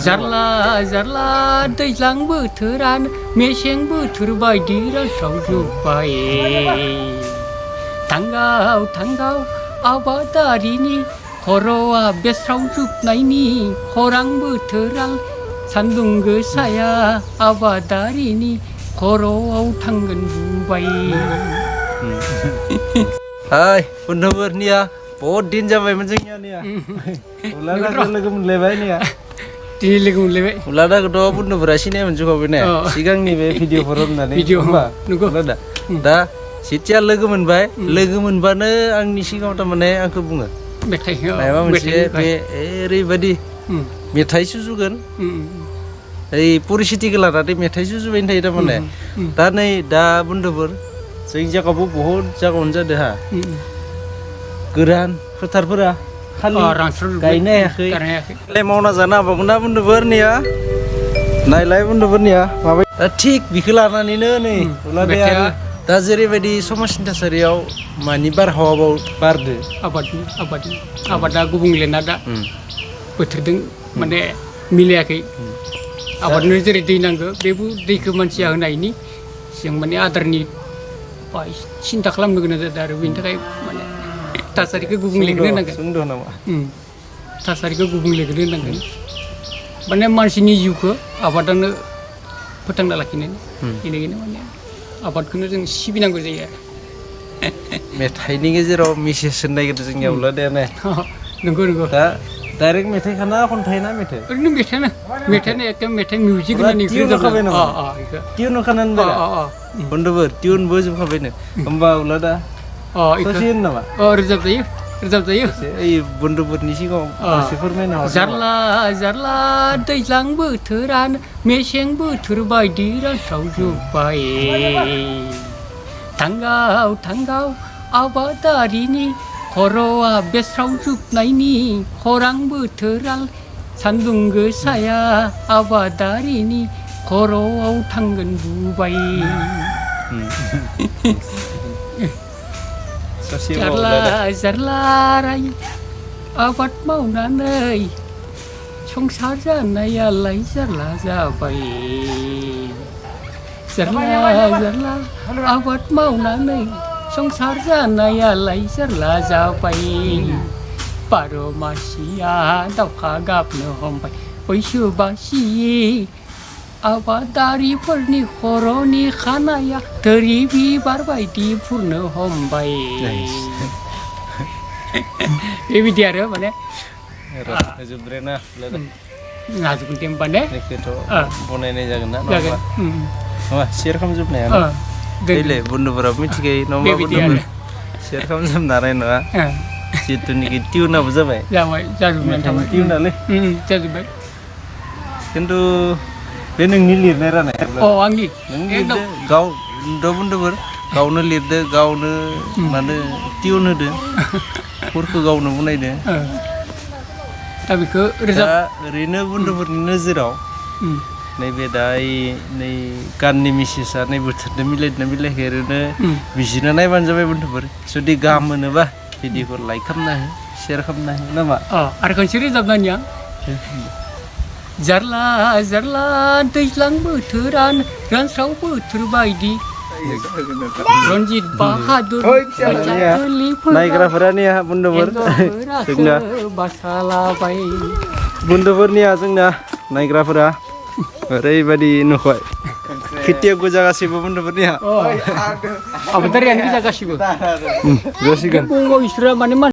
जारला जारला दैज्लां बोथोरानो मेसें बोथोर बायदि रानस्रावजोब्बाय थांगाव थांगाव आबादारिनि खर'आ बेस्रावजोबनायनि खरां बोथोरा सान्दुं गोसाया आबादारिनि खर'आव थांगोन बुबाय। हाय बन्धुफोरनिया बहुत दिन जाबायमोन जोंनिया निया उलादाखौ लोगो मोनलायबाय निया दिनै लोगो मोनलायबाय उलादाखौथ' बन्धुफोरा सिनाय मोनजोबखाबाय ने सिगांनि बे भिडिअफोर होनानै भिडिअ नंगौ उलादा दा जेथिया लोगो मोनबाय लोगो मोनबानो आंनि सिगाङाव थारमाने आंखौ बुङो मेथाइ माबा मोनसे बे ओरैबायदि मेथाइ सुजुगोन ओइ परिस्थितिखौ लानानै मेथाइ सुजुबाय थायो थारमाने दा नै दा बन्धुफोर जोंनि जायगायावबो बहुत जायगायावनो जादों हा गोरान फोथारफोरा खालि गायनो हायाखै मावना जानो हाबावगोन ना बन्धुफोरनिया नायलाय बन्धुफोरनिया माबाय थिग बिखौ लानानैनो नै उलादाया दा जेरैबायदि समाजनि थासारियाव मानि बारहावा बारदो आबादा गुबुंलेना दा बोथोरजों माने मिलायाखै आबादनो जेरै दै नांगौ बेबो दैखौ मानसिया होनायनि जों माने आदारनि सिन्था खालामनो गोनां जादों आरो बेनि थाखाय माने थासारिखौ गुबुंलेखौनो होनांगोन थासारिखौ गुबुंलेखौनो होनांगोन माने मानसिनि जिउखौ आबादानो फोथांना लाखिनाय बेनिखायनो माने आबादखौनो जों सिबिनांगौ जायो आरो मेथाइनि गेजेराव मेसेज होनो नागिरदों जोंनियाव उलादायानो नंगौ दा डाइरेक्ट मेथाइ खाना खन्थाइ ना मेथाइ ओरैनो मेथाइयानो एकदम मेथाइ मिउजिक होनानै टिउन होखानानै बन्धुफोर टिउनबो होजोबखाबायनो होमबा उलादा ससे होनो नामा रोजाबजायो ओइ बन्धुफोरनि सिगाङाव एसे फोरमायनो हागोन जारला जारला दैज्लां बोथोरानो मेसें बोथोर बायदि रानस्रावजोब्बाय थांगाव थांगाव आबादारिनि खर'आ बेस्रावजोबनायनि खरां बोथोरा सान्दुं गोसाया आबादारिनि खर'आव थांगोन बुबाय। जारला जारला राय आबाद मावनानै संसार जानायालाय जारला जाबाय जारला जारला आबाद मावनानै संसार जानायालाय जारला जाबाय बार' मासिया दावखा गाबनो हमबाय बैसो बासि आबादारिफोरनि खर'नि खानाया थोरि बिबार बायदि फुरनो हमबाय बेबायदि आरो माने नाजुगोन दे होमबा ने बनायनाय जागोन ना नङा शेयार खालामजोबनाया दैलाय बन्धुफोराबो मिथिखायो नङा बन्धुफोर शेयार खालामजोबनाय नङा जिहेतुनिखि टिउनाबो जाबाय टिउनालै जाजोब्बाय खिन्थु बे नोंनि लिरनाय रानाय आंनि नों गाव बन्धुफोर गावनो लिरदो गावनो माने टिउन होदो सुरखौ गावनो बनायदो दा बेखौ ओरैनो बन्धुफोरनि नोजोराव नैबे दा नै गाननि मेसेजआ नै बोथोरजों मिलायदोंना मिलायाखै ओरैनो बिजिरना नायबानो जाबाय बन्धुफोर जुदि गाहाम मोनोबा भिडिअखौ लाइक खालामना हो शेयार खालामना हो नामा आरो खनसे रोजाबनानिया जारला जारला दैज्लां बोथोरानो रानस्राव बोथोर बायदि रन्जित बाहादुर नायग्राफोरानिया बन्धुफोर जोंना बासालाबाय बन्धुफोरनिया जोंना नायग्राफोरा ओरैबायदि नुबाय खेथिया गोजा गासैबो बन्धुफोरनिया आबादारियानो गोजा गासिबो जासिगोन इसोरा माने